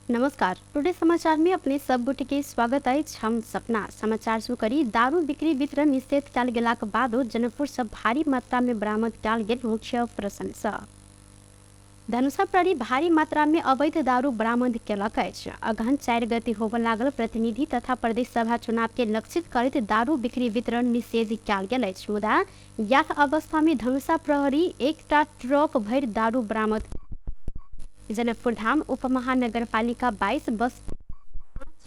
नमस्कार, टुडे समाचार में अपने सब गोटे के स्वागत अछि। हम सपना समाचार शुरू करी। दारू बिक्री वितरण निषेध कयल गेलाक बादो जनकपुर से भारी मात्रा में बरामद कयल गेल मुख्य प्रश्न सँ धनुषा प्रहरी भारी मात्रा में अवैध दारू बरामद केलक अछि। अगहन 4 गते होबय लागल प्रतिनिधि तथा प्रदेश सभा चुनाव के लक्षित करैत दारू बिक्री वितरण निषेध कयल गेल अछि। मुदा याह अवस्था में धनुषा प्रहरी एकटा ट्रक भरि दारू बरामद जनकपुर धाम उपमहानगरपालिका 22 बस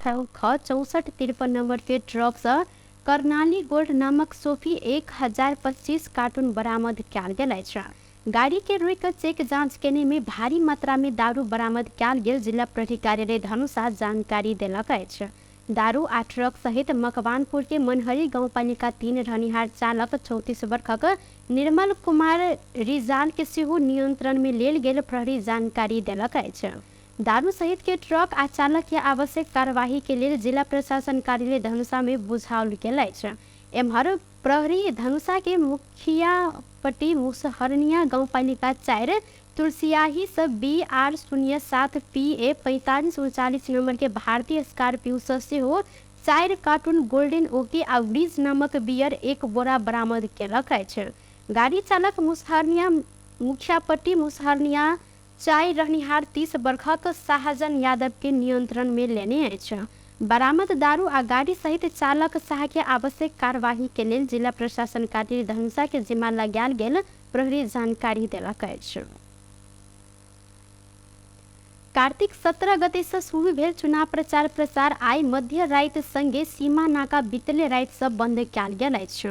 6 ख 64 53 नंबर के ट्रक से कर्णाली गोल्ड नामक सोफी 1025 कार्टून बरामद कयल गेल अछि। गाड़ी के रोकि कऽ चेक जांच केने में भारी मात्रा में दारू बरामद कयल गेल जिला प्रहरी कार्यालय धनुषा जानकारी देलक अछि। दारू आ ट्रक सहित मकवानपुर के मनहरी गाउँपालिका 3 रहनिहार चालक 34 वर्षक निर्मल कुमार रिजाल के सेहो नियंत्रण में लेल गेल प्रहरी जानकारी देलक अछि। दारू सहित के ट्रक आ चालक के आवश्यक कार्यवाही के लेल जिला प्रशासन कार्यालय धनुषा में बुझाओल गेल अछि। एम्हर प्रहरी धनुषा के मुखियापट्टी मुसहरनिया गाउँपालिका 4 तुलसियाही से BR 07 PA 4539 number के भारतीय स्कॉर्पियो से सेहो 4 कार्टून गोल्डन ओके आ ब्रिज नामक बियर 1 बोरा बरामद केलक अछि। गाड़ी चालक मुसहरनिया मुखियापट्टी मुसहरनिया 4 रहनिहार 30 वर्षक शाहजन यादव के नियंत्रण में लेने अछि। बरामद दारू आ गाड़ी सहित चालक शाह के आवश्यक कार्यवाही के लेल जिला प्रशासन कार्यालय धनुषा के जिम्मा लगायल गेल प्रहरी जानकारी देलक अछि। कार्तिक 17 गते से शुरू भेल चुनाव प्रचार प्रसार आइ मध्य राति संगे सीमा नाका बीतले राति से बंद कयल गेल अछि।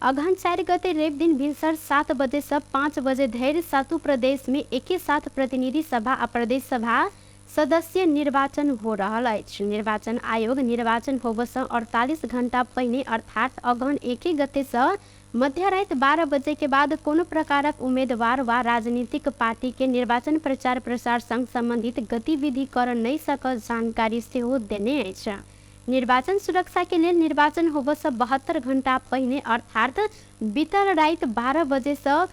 अगहन 4 गते रवि दिन भिनसर 7 बजे से 5 बजे धरि सातु प्रदेश में एके साथ प्रतिनिधि सभा आ प्रदेश सभा सदस्य निर्वाचन हो रहल अछि। निर्वाचन आयोग निर्वाचन होबय से 48 घंटा पहिने अर्थात अगहन 1 गते से मध्यराति 12 बजे के बाद कोनो प्रकारक उम्मीदवार वा राजनीतिक पार्टी के निर्वाचन प्रचार प्रसार संग संबंधित गतिविधि कर नहि सकल जानकारी सेहो देने अछि। निर्वाचन सुरक्षा के लेल निर्वाचन होबय से 72 घंटा पहिने अर्थात बीतल राति 12 बजे से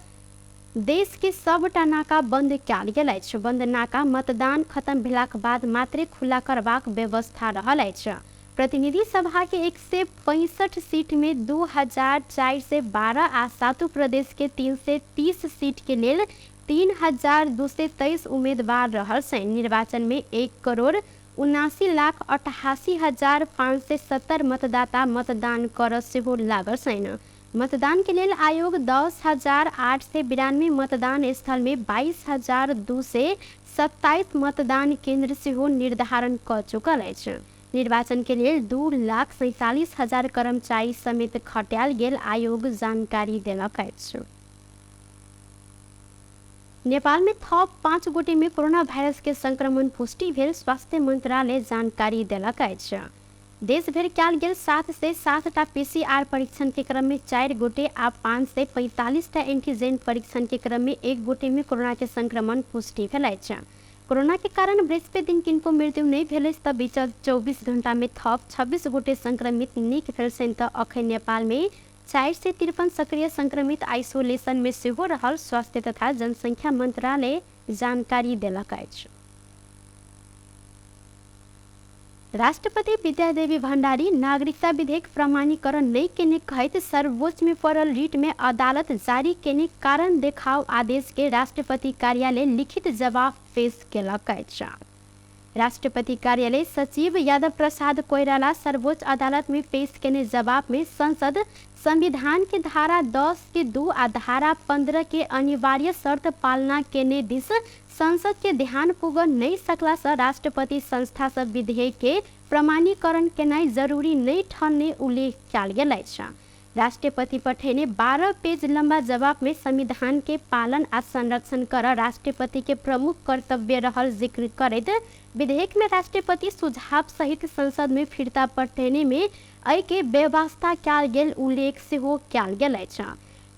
देश के सबटा नाका बंद कयल गेल अछि। बंद नाका मतदान खत्म भेलाक बाद मात्रे खुला करबाक व्यवस्था रहल अछि। प्रतिनिधि सभा के 165 सीट में 2412 आ सातु प्रदेश के 330 सीट के लेल 3223 उम्मीदवार रहल छनि। निर्वाचन में 1,79,88,570 मतदाता मतदान कर सेहो लागल छनि। मतदान के लेल आयोग 10,892 मतदान स्थल में 22,227 मतदान केंद्र सेहो निर्धारण क चुकल अछि। निर्वाचन के लेल 2,47,000 कर्मचारी समेत खटायल गेल आयोग जानकारी देलक अछि। नेपाल में थप 5 गोटे में कोरोना वायरस के संक्रमण पुष्टि भेल स्वास्थ्य मंत्रालय जानकारी देलक अछि। देश भरि कयल गेल 707टा PCR परीक्षण के क्रम में 4 गोटे आ 545टा एंटीजेन परीक्षण के क्रम में 1 गोटे में कोरोना के संक्रमण पुष्टि भेल अछि। कोरोना के कारण बृहस्पति दिन किनको मृत्यु नहीं भेल अछि त बीतल 24 घंटा में थप 26 गोटे संक्रमित नीक भेल छनि त अखन नेपाल में 453 सक्रिय संक्रमित आइसोलेशन में सेहो रहल स्वास्थ्य तथा जनसंख्या मंत्रालय जानकारी देलक अछि। राष्ट्रपति विद्यादेवी भण्डारी नागरिकता विधेयक प्रमाणीकरण नहीं केने कहैत सर्वोच्च में पड़ल रिट में अदालत जारी केने कारण देखाओ आदेश के राष्ट्रपति कार्यालय लिखित जवाब पेश केलक अछि। राष्ट्रपति कार्यालय सचिव यादव प्रसाद कोइराला सर्वोच्च अदालत में पेश केने जवाब में संसद संविधान के धारा 10 के 2 आ धारा 15 के अनिवार्य शर्त पालना केने दिस संसद के ध्यान पुग नहीं सकला से राष्ट्रपति संस्था से विधेयक के प्रमाणीकरण केनाइ जरूरी नहीं ठहरने उल्लेख कयल गेल अछि। राष्ट्रपति पठेने 12 पेज लंबा जवाब में संविधान के पालन आ संरक्षण कर राष्ट्रपति के प्रमुख कर्तव्य रहल जिक्र करैत विधेयक में राष्ट्रपति सुझाव सहित संसद में फिर्ता पठेने में एहि के व्यवस्था कयल गेल उल्लेख सेहो कयल गेल अछि।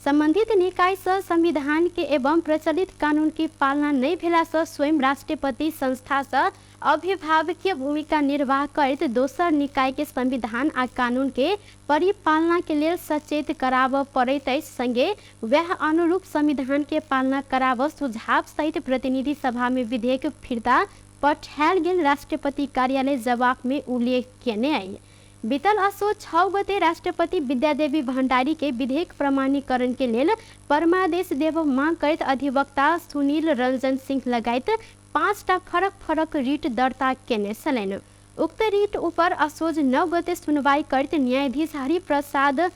संबंधित निकाय से संविधान के एवं प्रचलित कानून के पालना नहीं भेला से स्वयं राष्ट्रपति संस्था से अभिभावकीय भूमिका निर्वाह करैत दोसर निकाय के संविधान आ कानून के परिपालना के लेल सचेत कराबऽ पड़ैत अछि। संगे वएह अनुरूप संविधान के पालना कराबऽ सुझाव सहित प्रतिनिधि सभा में विधेयक फिर्ता पठायल गेल राष्ट्रपति कार्यालय जवाब में उल्लेख केने आई। बीतल असो 6 गते राष्ट्रपति विद्यादेवी भण्डारी के विधेयक प्रमाणीकरण के लेल परमादेश देव मांग करैत अधिवक्ता सुनील रंजन सिंह लगायत 5टा फरक फरक रिट दर्ता केने छलनि। उक्त रिट ऊपर असोज 9 गते सुनवाई करैत न्यायाधीश हरिप्रसाद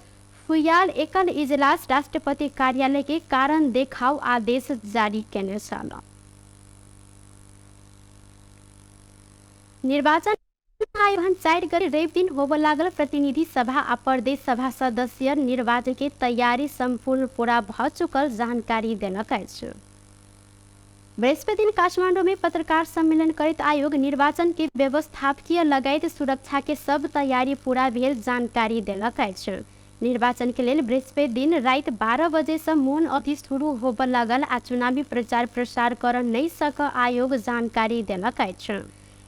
फुयाल एकल इजलास राष्ट्रपति कार्यालय के कारण देखाव आदेश जारी केने छल। निर्वाचन आयोग 4 गते रवि दिन होबय लागल प्रतिनिधि सभा आ प्रदेश सभा सदस्य निर्वाचन के तैयारी सम्पूर्ण पूरा भ चुकल जानकारी देलक अछि। बृहस्पति दिन काठमाडौँ में पत्रकार सम्मेलन करैत आयोग निर्वाचन के व्यवस्थापकीय लगायत सुरक्षा के सब तैयारी पूरा भेल जानकारी देलक अछि। निर्वाचन के लेल बृहस्पति दिन राति 12 बजे से मौन अवधि शुरू होबय लागल आ चुनावी प्रचार प्रसार कर नहीं सक आयोग जानकारी देलक अछि।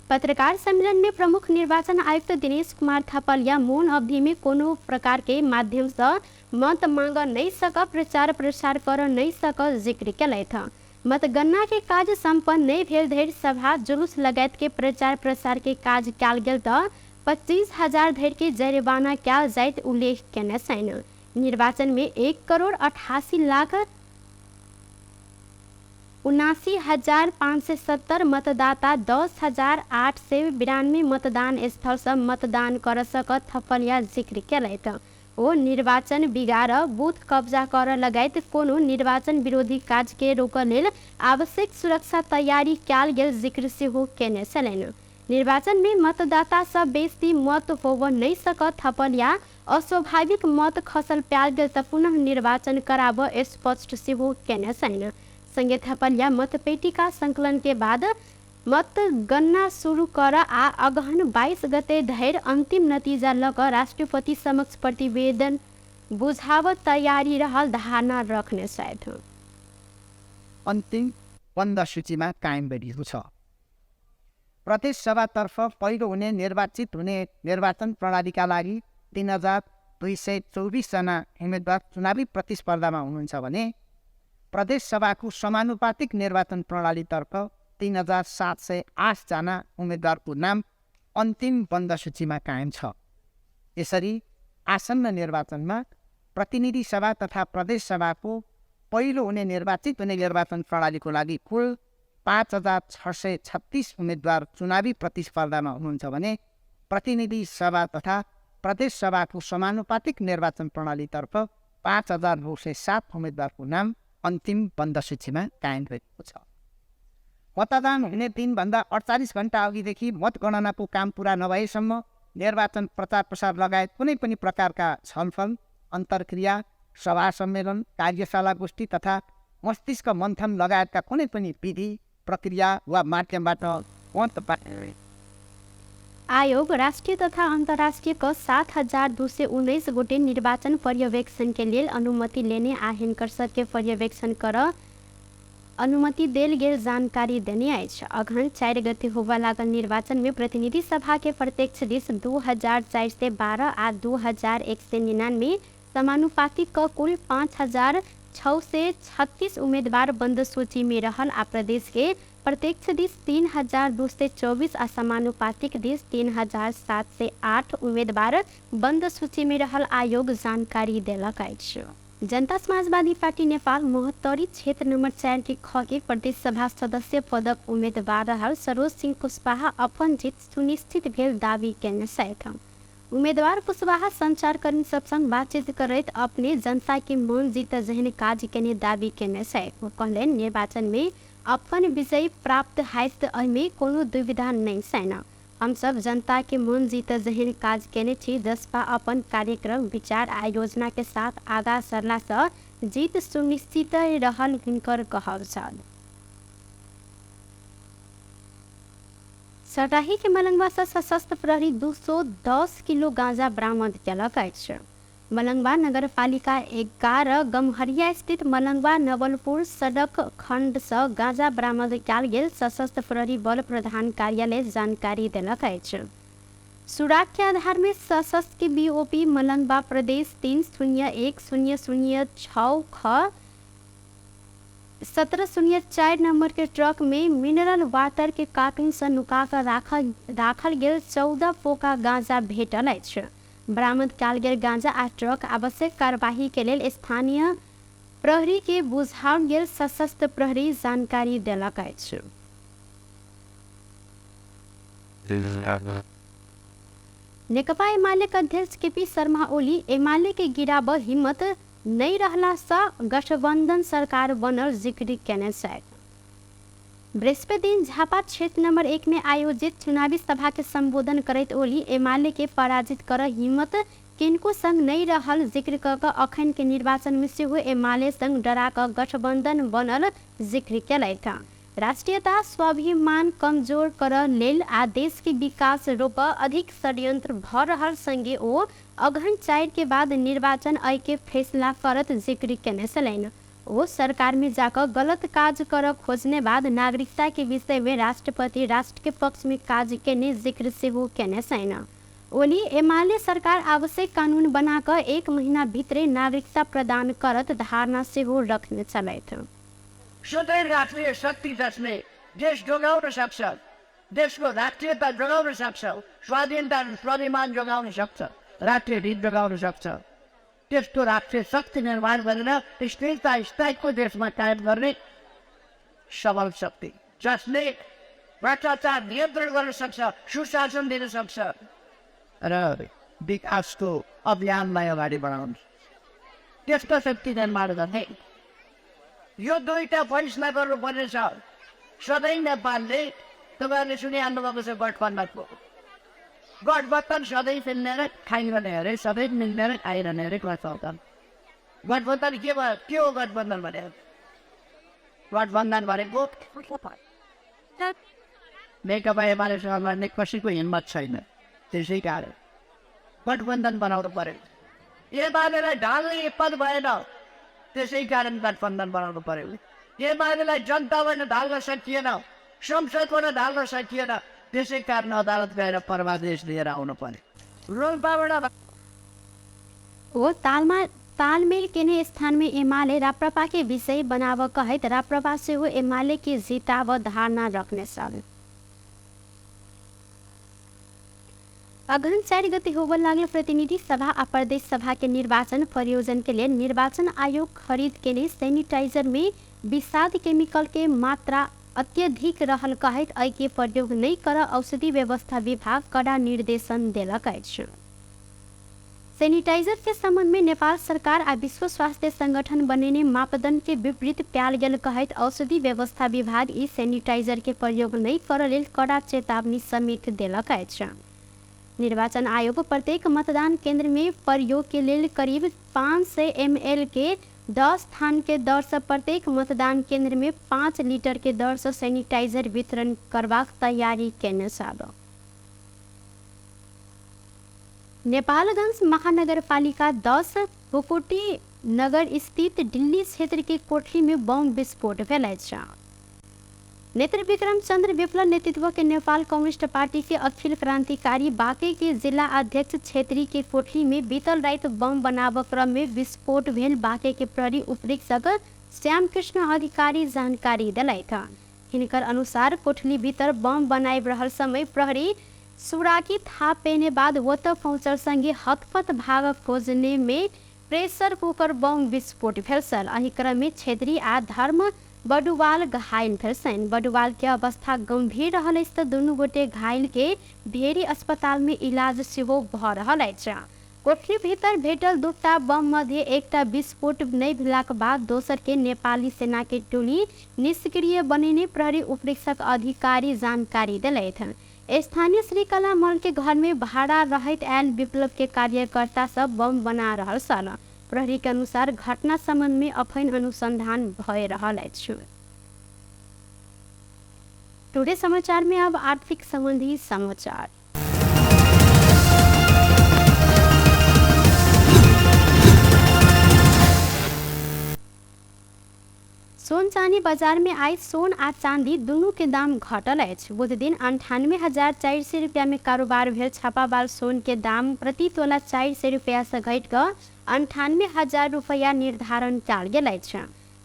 पत्रकार सम्मेलन में प्रमुख निर्वाचन आयुक्त दिनेश कुमार थपलिया मौन अवधि में कोनो प्रकार के माध्यम से मत मांग नहीं सक, प्रचार प्रसार कर नहीं सक जिक्र केलथि। मतगणना के काज सम्पन्न नहीं भेल धरि सभा जुलूस लगायत के प्रचार प्रसार के काज कयल गेल त 25,000 धरि के जरिमाना कयल जाइत उल्लेख केने छनि। निर्वाचन में 1,88,79,570 मतदाता 10,892 मतदान स्थल से मतदान कर सकत थपलिया जिक्र केलथि। ओ निर्वाचन बिगाड़ बूथ कब्जा कर लगायत कोनो निर्वाचन विरोधी काज के रोकऽ लेल आवश्यक सुरक्षा तैयारी कयल गेल जिक्र सेहो केने छलनि। निर्वाचन में मतदाता सब बेसी मत होब नहीं सकत थपलिया अस्वाभाविक मत खसल पायल गेल त पुनः निर्वाचन कराब स्पष्ट सेहो केने छलनि। संगे थपलिया मतपेटिका संकलन के बाद मतगणना शुरू कर आ अगहन 22 गते धरि अंतिम नतीजा ल क राष्ट्रपति समक्ष प्रतिवेदन बुझाव तैयारी रहल धारणा रखने छथि। अन्तिम बन्द सूचीमा कायम गरिएको छ। प्रदेश सभातर्फ पहिलो हुने निर्वाचित हुने निर्वाचन प्रणालीका लागि 3,224 जना उम्मेद्वार चुनावी प्रतिस्पर्धामा हुनुहुन्छ भने प्रदेश सभाको समानुपातिक निर्वाचन प्रणालीतर्फ 3,708 जना उम्मेद्वारको नाम अन्तिम बन्द सूचीमा कायम छ। यसरी आसन्न निर्वाचनमा प्रतिनिधि सभा तथा प्रदेश सभाको पहिलो हुने निर्वाचित हुने निर्वाचन प्रणालीको लागि कुल 5,636 उम्मेद्वार चुनावी प्रतिस्पर्धामा हुनुहुन्छ भने प्रतिनिधि सभा तथा प्रदेश सभाको समानुपातिक निर्वाचन प्रणालीतर्फ 5,907 उम्मेद्वारको नाम अन्तिम बन्द सूचीमा कायम रहेको छ। मतदान हुने दिनभन्दा 48 घन्टा अघिदेखि मतगणनाको काम पुरा नभएसम्म निर्वाचन प्रचार प्रसार लगायत कुनै पनि प्रकारका छलफल, अन्तर्क्रिया, सभा सम्मेलन, कार्यशाला गोष्ठी तथा मस्तिष्क मन्थन लगायतका कुनै पनि विधि, प्रक्रिया वा माध्यमबाट मत आयोग राष्ट्रिय तथा अन्तर्राष्ट्रिय क 7,219 गोटे निर्वाचन पर्यवेक्षण के लेल अनुमति लेने आ हिनकर सबके पर्यवेक्षण कर अनुमति देल गेल जानकारी देने अछि। अगहन 4 गते होबय लागल निर्वाचन में प्रतिनिधि सभा के प्रत्यक्ष दिस 2,412 आ 2,199 समानुपातिक क कुल 5,636 उम्मेदवार बन्द सूची में रहल आ प्रदेश के प्रत्यक्ष दिस 3,224 आ समानुपातिक दिस 3,708 उम्मेदवार बन्द सूची में रहल आयोग जानकारी देलक अछि। जनता समाजवादी पार्टी नेपाल महोत्तरी क्षेत्र नंबर 4 के ख के प्रदेश सभा सदस्य पदक उम्मेदवार रहल सरोज सिंह कुशवाहा अपन जीत सुनिश्चित भेल दावी केने छथि। उम्मेदवार कुशवाहा संचारकर्मी सब संग बातचीत करैत अपने जनता के मन जीत जेहन काज केने दावी केने छथि। ओ कहलनि निर्वाचन में अपन विजय प्राप्त हैत एहिमे कोनो दुविधा नहीं छैन। हम सब जनता के मन जीत जेहन काज केने छी। जसपा अपन कार्यक्रम, विचार आ योजना के साथ आगा सरला से जीत सुनिश्चित रहल हिनकर कहब छल। सराही के मलंगवा से सशस्त्र प्रहरी 210 किलो गांजा बरामद केलक अछि। मलंगवा नगरपालिका 11 गमहरिया स्थित मलंगवा नवलपुर सड़क खंड से गांजा बरामद कयल गेल सशस्त्र प्रहरी बल प्रधान कार्यालय जानकारी देलक अछि। सुराग के आधार में सशस्त्र के बीओपी मलंगवा प्रदेश 3010006 ख 1704 नंबर के ट्रक में मिनरल वाटर के कार्टून से नुका कऽ राखल गेल 14 पोका गांजा भेटल अछि। बरामद कयल गेल गांजा आ ट्रक आवश्यक कार्यवाही के लेल स्थानीय प्रहरी के बुझाओल गेल सशस्त्र प्रहरी जानकारी देलक अछि। नेकपा एमाले के अध्यक्ष केपी शर्मा ओली एमाले के गिराब हिम्मत नहि रहलासँ गठबन्धन सरकार बनल जिक्र केने छथि। बृहस्पति दिन झापा क्षेत्र नंबर 1 में आयोजित चुनावी सभा के संबोधन करैत ओली एमाले के पराजित कर हिम्मत किनको संग नहि रहल जिक्र क कऽ अखन के निर्वाचन में सेहो एमाले संग डरा कऽ गठबंधन बनल जिक्र केलथि। राष्ट्रीयता स्वाभिमान कमजोर करऽ लेल आ देश के विकास रोकऽ अधिक षड्यंत्र भ रहल संगे ओ अगहन 4 के बाद निर्वाचन अय के फैसला करत जिक्र केने छलनि। ओ सरकार में जा कऽ गलत काज करऽ खोजने बाद नागरिकता के विषय में राष्ट्रपति राष्ट्र के पक्ष में काज केने जिक्र सेहो केने छनि। ओली एमाले सरकार आवश्यक कानून बना कऽ एक महीना भितरे नागरिकता प्रदान करत धारणा सेहो रखने छलथि। सुदृढ राष्ट्रिय शक्ति जसले देश जोगाउन सक्छ, देशको राष्ट्रियता जोगाउन सक्छ, स्वाधीनता स्वाभिमान जोगाउन सक्छ, राष्ट्रिय हित जोगाउन सक्छ, त्यस्तो राष्ट्रिय शक्ति निर्माण गरेर स्थिरता स्थायित्व देशमा कायम गर्ने सबल शक्ति जसले भ्रष्टाचार नियन्त्रण गर्न सक्छ, सुशासन दिन सक्छ र विकासको अभियानलाई अगाडि बढाउन त्यस्तो शक्ति निर्माण गर्ने यो दुईटा फैसला गर्नुपर्नेछ। सधैँ नेपालले तपाईँहरूले सुनिहाल्नु भएको छ गठबन्धनको गठबन्धन सधैँ मिल्ने र खाइरहने अरे, सधैँ मिल्ने र खाइरहने अरे गठबन्धन। गठबन्धन के भयो? के हो गठबन्धन भनेको? गठबन्धन भनेको नेकपा एमालेसँग लड्ने कसैको हिम्मत छैन, त्यसै कारण गठबन्धन बनाउनु पर्यो। एमालेलाई ढाल्ने हिम्मत भएन, त्यसै कारण गठबन्धन बनाउनु पर्यो। एमालेलाई जनताबाट ढाल्न सकिएन, संसदबाट ढाल्न सकिएन, त्यसै कारण अदालत गएर परमादेश लिएर आउनु पर्यो। रोल्पाबाट ओ तालमेल केने स्थान में एमाले राप्रपा के विषय बनाव कहैत राप्रपा सेहो एमाले के जिताव धारणा रखने छल। अगहन 4 गते होबय लागल प्रतिनिधि सभा आ प्रदेश सभा के निर्वाचन प्रयोजन के लेल निर्वाचन आयोग खरीद केने सैनिटाइजर में विषाद केमिकल के मात्रा अत्यधिक रहल कहैत एहि के प्रयोग नहि कर औषधि व्यवस्था विभाग कड़ा निर्देशन देलक अछि। सैनिटाइजर के संबंध में नेपाल सरकार आ विश्व स्वास्थ्य संगठन बनेने मापदंड के विपरीत प्याल गेल कहैत औषधि व्यवस्था विभाग ई सैनिटाइजर के प्रयोग नहि कर लेल कड़ा चेतावनी समेत देलक अछि। निर्वाचन आयोग प्रत्येक मतदान केंद्र में प्रयोग के लेल करीब 500 ml के 10 थान के दर से प्रत्येक मतदान केंद्र में 5 लीटर के दर से सैनिटाइजर वितरण करबाक तैयारी केने छल। नेपालगंज महानगरपालिका 10 हुकुटी नगर स्थित दिल्ली क्षेत्र के कोठली में बम विस्फोट भेल अछि। नेत्र विक्रम चंद्र विप्लव नेतृत्व के नेपाल कम्युनिस्ट पार्टी के अखिल क्रांतिकारी बांके के जिला अध्यक्ष छेत्री के कोठली में बीतल राति बम बनाब क्रम में विस्फोट भेल बांके के प्रहरी उपरीक्षक श्याम कृष्ण अधिकारी जानकारी देलथि। हिनकर अनुसार कोठली भीतर बम बनाबि रहल समय प्रहरी सुराकी थाप पेने बाद ओतऽ पहुँचल संगे हतपत भाग खोजने में प्रेशर कुकर बम विस्फोट भेल छल। एहि क्रम में छेत्री आ धर्म बडुवाल घायल भेल छनि। बडुवाल के अवस्था गंभीर रहल अछि तऽ दुनू गोटे घायल के भेरी अस्पताल में इलाज सेहो भऽ रहल अछि। कोठली भीतर भेटल दूटा बम मध्य एकटा विस्फोट नहि भेलाक बाद दोसर के नेपाली सेना के टोली निष्क्रिय बनेने प्रहरी उपरीक्षक अधिकारी जानकारी देलथि। स्थानीय श्रीकला मल के घर में भाड़ा रहैत आयल विप्लव के कार्यकर्ता सब बम बना रहल छल। प्रहरी के अनुसार घटना संबंध में अखन अनुसंधान भए रहल अछि। टुडे समाचार में अब आर्थिक संबंधी समाचार। सोन चांदी बाजार में आइ सोन आ चांदी दुनू के दाम घटल अछि। बुध दिन 98,400 रुपया में कारोबार भेल छापावाल सोन के दाम प्रति तोला 400 रुपया से घटि कऽ 98,000 रुपया निर्धारण कयल गेल अछि।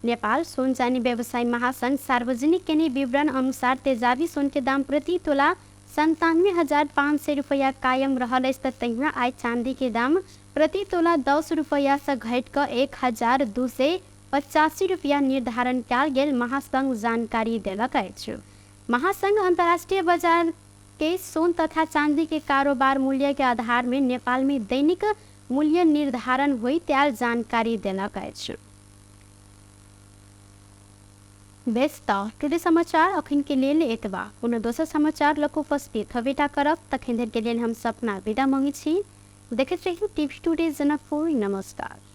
नेपाल सोन चानी व्यवसाय महासंघ सार्वजनिक केने विवरण अनुसार तेजाबी सोन के दाम प्रति तोला 97,500 रुपैयाँ कायम रहल अछि। तऽ तहिना आइ चाँदी के दाम प्रति तोला 10 रुपैयाँ सँ घटि कऽ 1,285 रुपैया निर्धारण कयल गेल महासंघ जानकारी देलक अछि। महासंघ अंतर्राष्ट्रीय बाजार के सोन तथा चांदी के कारोबार मूल्य के आधार में नेपाल में दैनिक मूल्य निर्धारण होइत आयल जानकारी देलक अछि। बेस तऽ टुडे समाचार अखन के लेल एतबा। कोनो दोसर समाचार लऽ कऽ उपस्थित हबेटा करब, तखन धरि के लेल हम सपना विदा मांगै छी। देखैत रही टीवी टुडे जनकपुर। नमस्कार।